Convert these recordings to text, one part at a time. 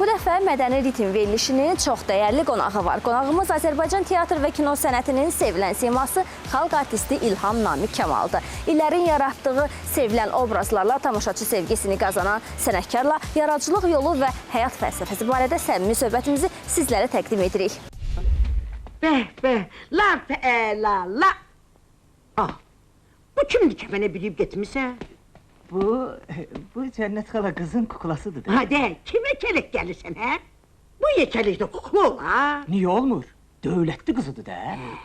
Bu dəfə Mədəni Ritm verilişinin çox dəyərli qonağı var. Qonağımız Azərbaycan teatr və kino sənətinin sevilən siması xalq artisti İlham Namiq Kamaldır. İllərin yaratdığı sevilən obrazlarla tamaşaçı sevgisini qazanan sənətkarla yaradıcılıq yolu və həyat fəlsəfəsi barədə səmimi söhbətimizi sizlərə təqdim edirik. Bəh, bəh, laf əla, la. Ah, bu kimdir kəfənə bürüyüb getmisən? Bu Cənnət xala qızın kuklasıdır da. Ha de, kimə kələk gəlirsən, hə? Bu yekəlikdə kukla ola. Niyə olmur? Dövlətli qızıdır da.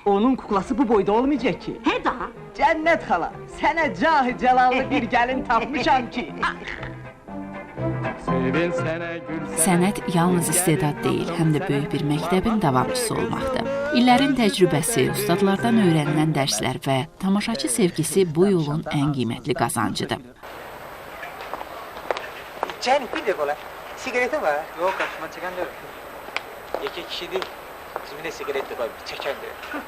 Onun kuklası bu boyda olmayacaq ki. Hə da. Cənnət xala, sənə cahi cəlallı bir gəlin tapmışam ki. Sənət yalnız istedad deyil, həm də böyük bir məktəbin davamçısı olmaqdır. İllərin təcrübəsi, ustadlardan öyrənilən dərslər və tamaşaçı sevgisi bu yolun ən qiymətli qazancıdır. Cani bir de kola. Sigareti var. Yok karşıma çeken de yok. Yeke kişi değil. Cibine sigaret de koymuş. Çeken de yok.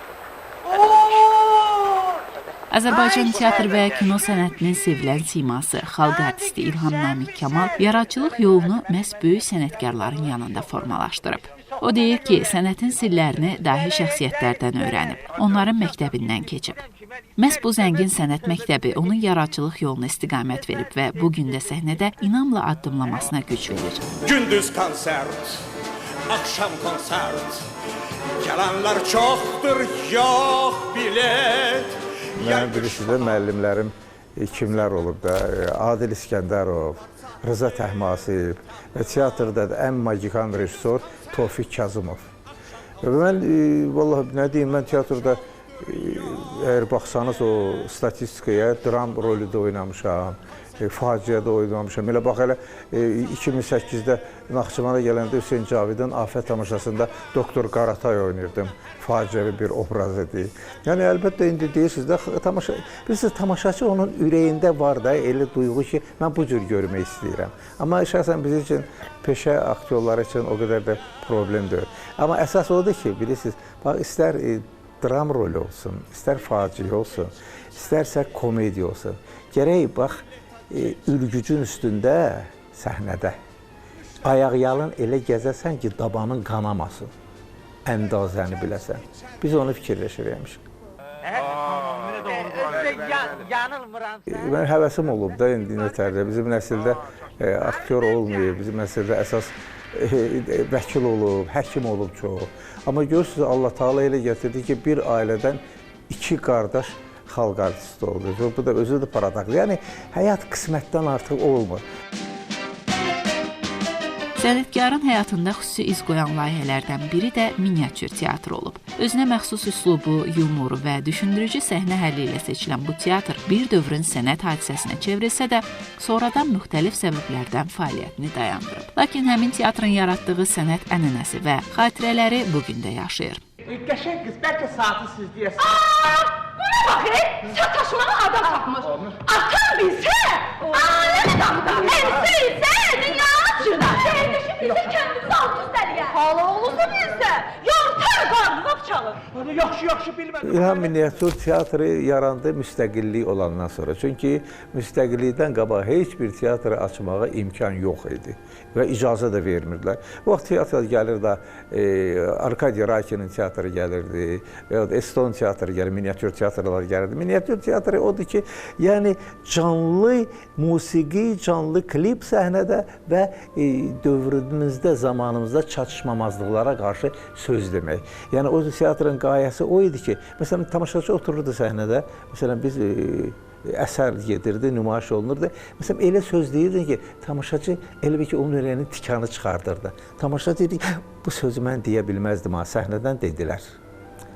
Azərbaycan teatr və kino sənətinin sevilən siması, xalq artisti İlham Namiq Kamal yaradıcılıq yolunu məhz böyük sənətkarların yanında formalaşdırıb. O deyir ki, sənətin sirlərini dahi şəxsiyyətlərdən öyrənib, onların məktəbindən keçib. Məhz bu zəngin sənət məktəbi onun yaradıcılıq yoluna istiqamət verib və bu gün də səhnədə inamla addımlamasına güc verir. Gündüz konsert, akşam konsert. Gelenler çoxdur, yox bilet. Mənim bilirsiniz də müəllimlərim kimlər olub da, Adil İskəndərov, Rıza Təhmasib və teatrda da ən magikan rejissor Tofiq Kazımov. Və mən, vallahi nə deyim, mən teatrda əgər baxsanız o statistikaya, dram rolü də oynamışam, faciədə oynamışam. Elə bax, elə 2008-də Naxçıvana gələndə Hüseyn Cavidin Afət tamaşasında Doktor Qaratay oynayırdım. Faciəvi bir obraz idi. Yəni, əlbəttə, indi deyirsiniz də, bilirsiniz, tamaşaçı onun ürəyində var da elə duyğu ki, mən bu cür görmək istəyirəm. Amma şəxsən bizim üçün, peşə aktyorları üçün o qədər də problem deyil. Amma əsas odur ki, bilirsiniz, bax, istər dram rolü olsun, istər faciə olsun, istərsə komediya olsun. Gərək, bax, ülgücün üstündə, səhnədə ayaqyalın elə gəzəsən ki, dabanın qanamasın, əndazəni biləsən. Biz onu fikirləşirik həmişə. Mən həvəsim olub da indi nətərdə. Bizim nəsildə aktyor olmayıb, bizim nəsildə əsas vəkil olub, həkim olub çox. Amma görürsünüz, Allah Teala elə gətirdi ki, bir ailədən iki qardaş xalq artisti oldu. Bu da özü də paradoks. Yəni, həyat qismətdən artıq olmur. Sənətkarın həyatında xüsusi iz qoyan layihələrdən biri də miniatür teatr olub. Özünə məxsus üslubu, yumoru və düşündürücü səhnə həlli ilə seçilən bu teatr bir dövrün sənət hadisəsinə çevrilsə də, sonradan müxtəlif səbəblərdən fəaliyyətini dayandırıb. Lakin həmin teatrın yaratdığı sənət ənənəsi və xatirələri bu gün də yaşayır. Qəşəng qız, bəlkə saatı siz deyəsiniz. Buna bax, sataşmağa adam tapmış. Atan bilsə, aləmi dağıdar. Ensi bilsə, dünyanı çırlar. Dəymişi bilsə, kəndimizi alt üst eləyər. Xala oğlusu bilsə, yortar qarnına bıçağı. Bunu yaxşı-yaxşı bilmədim. İlham miniatür teatrı yarandı müstəqillik olandan sonra. Çünki müstəqillikdən qabaq heç bir teatrı açmağa imkan yox idi və icazə də vermirdilər. Bu vaxt teatr gəlirdi, Arkadiy Rakinin teatrı gəlirdi, və ya Eston teatrı gəlirdi, miniatür teatrlar gəlirdi. Miniatür teatrı odur ki, yəni canlı musiqi, canlı klip səhnədə və dövrümüzdə, zamanımızda çatışmamazlıqlara qarşı söz demək. Yəni o teatrın qayəsi o idi ki, məsələn, tamaşaçı otururdu səhnədə, məsələn, biz əsər gedirdi, nümayiş olunurdu. Məsələn, elə söz deyirdin ki, tamaşaçı elə bil ki, onun ürəyinin tikanı çıxardırdı. Tamaşaçı deyirdi ki, bu sözü mən deyə bilməzdim, ha, səhnədən dedilər.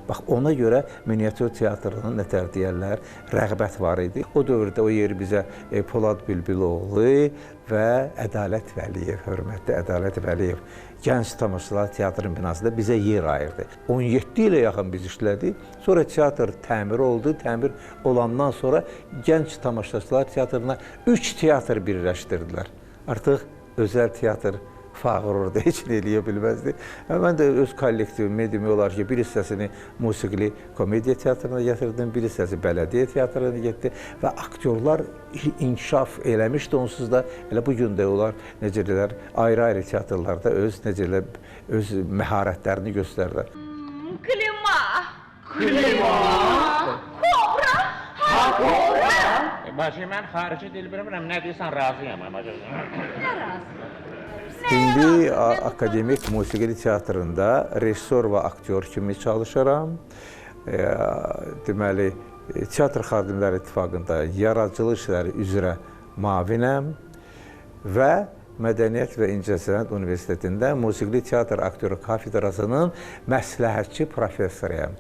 Bax, ona görə miniatür teatrının nətər deyərlər, rəğbət var idi. O dövrdə o yeri bizə Polad Bülbüloğlu və Ədalət Vəliyev, hörmətli Ədalət Vəliyev Gənc Tamaşaçılar Teatrının binasında bizə yer ayırdı. 17 ilə yaxın biz işlədik. Sonra teatr təmir oldu. Təmir olandan sonra Gənc Tamaşaçılar Teatrına 3 teatr birləşdirdilər. Artıq özəl teatr Qapı ağrırdı, heç nə eləyə bilməzdi. Mən də öz kollektivimi demək olar ki, bir hissəsini musiqili komediya teatrına gətirdim, bir hissəsi bələdiyyə teatrına getdi və aktyorlar inkişaf eləmişdi onsuz da. Elə bu gün də onlar necə deyirlər, ayrı-ayrı teatrlarda öz necə deyirlər, öz məharətlərini göstərirlər. Klima. Klima. Kobra. Ha, kobra. Bacı, mən xarici dil bilmirəm, nə deyirsən razıyam. Nə razı? İndi Akademik Musiqili Teatrında rejissor və aktyor kimi çalışıram. Deməli, Teatr Xadimləri İttifaqında yaradıcılıq işləri üzrə mavinəm və Mədəniyyət və İncəsənət Universitetində Musiqili Teatr Aktyoru kafedrasının məsləhətçi professoruyam.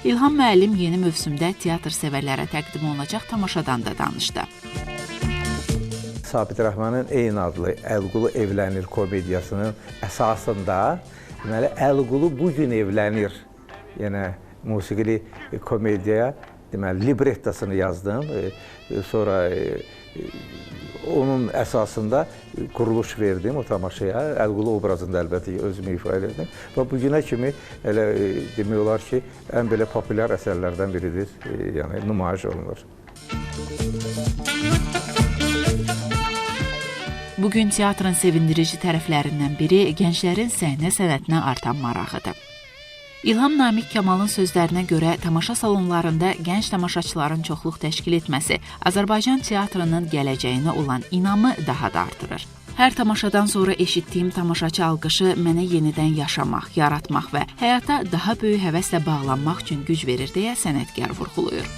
İlham müəllim yeni mövsümdə teatr sevərlərə təqdim olunacaq tamaşadan da danışdı. Sabit Rəhmanın eyni adlı Əlqulu evlənir komediyasının əsasında, deməli, Əlqulu bugün evlənir, yəni musiqili komediyaya, deməli, librettasını yazdım. Sonra onun əsasında quruluş verdim o tamaşaya. Əlqulu obrazında əlbəttə ki, özümü ifa edirdim. Və bugünə kimi elə demək olar ki, ən belə populyar əsərlərdən biridir, yəni nümayiş olunur. Bugün teatrın sevindirici tərəflərindən biri gənclərin səhnə sənətinə artan marağıdır. İlham Namiq Kamalın sözlərinə görə tamaşa salonlarında gənc tamaşaçıların çoxluq təşkil etməsi Azərbaycan teatrının gələcəyinə olan inamı daha da artırır. Hər tamaşadan sonra eşitdiyim tamaşaçı alqışı mənə yenidən yaşamaq, yaratmaq və həyata daha böyük həvəslə bağlanmaq üçün güc verir deyə sənətkar vurğulayır.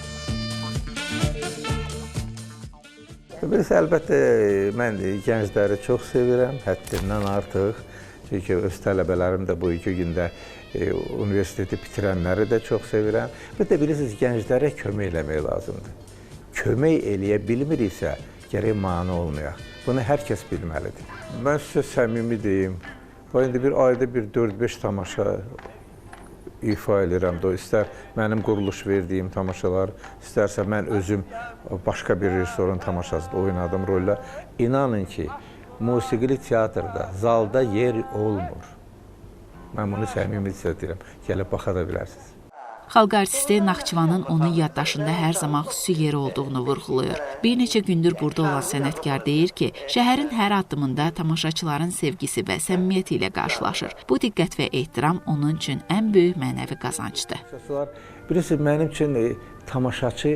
Bilirsiniz, əlbəttə, mən gəncləri çox sevirəm, həddindən artıq. Çünki öz tələbələrim də bu iki gündə universiteti bitirənləri də çox sevirəm. Bir də bilirsiniz, gənclərə kömək eləmək lazımdır. Kömək eləyə bilmiriksə, gərək mane olmayaq. Bunu hər kəs bilməlidir. Mən sizə səmimi deyim, indi bir ayda bir 4-5 tamaşa ifa eləyirəm. İstər mənim quruluş verdiyim tamaşalar, istərsə mən özüm başqa bir rejissorun tamaşasında oynadım rollər. İnanın ki, musiqili teatrda, zalda yer olmur. Mən bunu səmimi sizə deyirəm. Gəlib baxa da bilərsiniz. Xalq artisti Naxçıvanın onun yaddaşında hər zaman xüsusi yeri olduğunu vurğulayır. Bir neçə gündür burada olan sənətkar deyir ki, şəhərin hər addımında tamaşaçıların sevgisi və səmimiyyəti ilə qarşılaşır. Bu diqqət və ehtiram onun üçün ən böyük mənəvi qazancdır. Bilirsiniz, mənim üçün tamaşaçı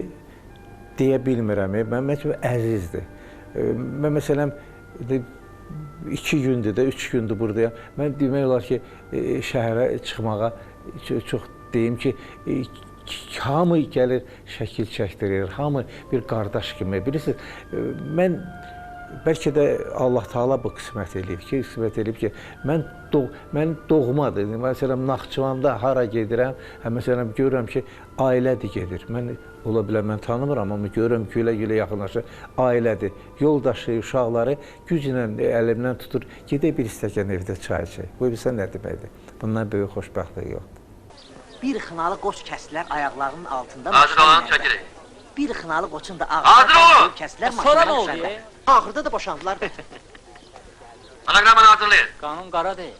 deyə bilmirəm, mənim üçün əzizdir. Mən məsələn, 2 gündür də, 3 gündür buradayam. Mən demək olar ki, şəhərə çıxmağa çox deyim ki, hamı gəlir, şəkil çəkdirir, hamı bir qardaş kimi. Bilirsiniz, mən bəlkə də Allah Taala bu qismət eləyib ki, mən doğmadır. Məsələn, Naxçıvanda hara gedirəm, məsələn, görürəm ki, ailədir gedir. Mən ola bilər, mən tanımıram, amma görürəm, gülə-gülə yaxınlaşır, ailədir. Yoldaşı, uşaqları güclə əlimdən tutur, gedək bir stəkan evdə çay içək. Bu bilirsən nə deməkdir? Bundan böyük xoşbəxtlik yoxdur. Bir xınalı qoç kəsilər ayaqlarının altında. Hazır olun, çəkirik. Bir xınalı qoçun da ağzına kəsilər maşından düşəndə. Axırda da boşandılar. Anagrammanı hazırlayın. Qanun qara deyil.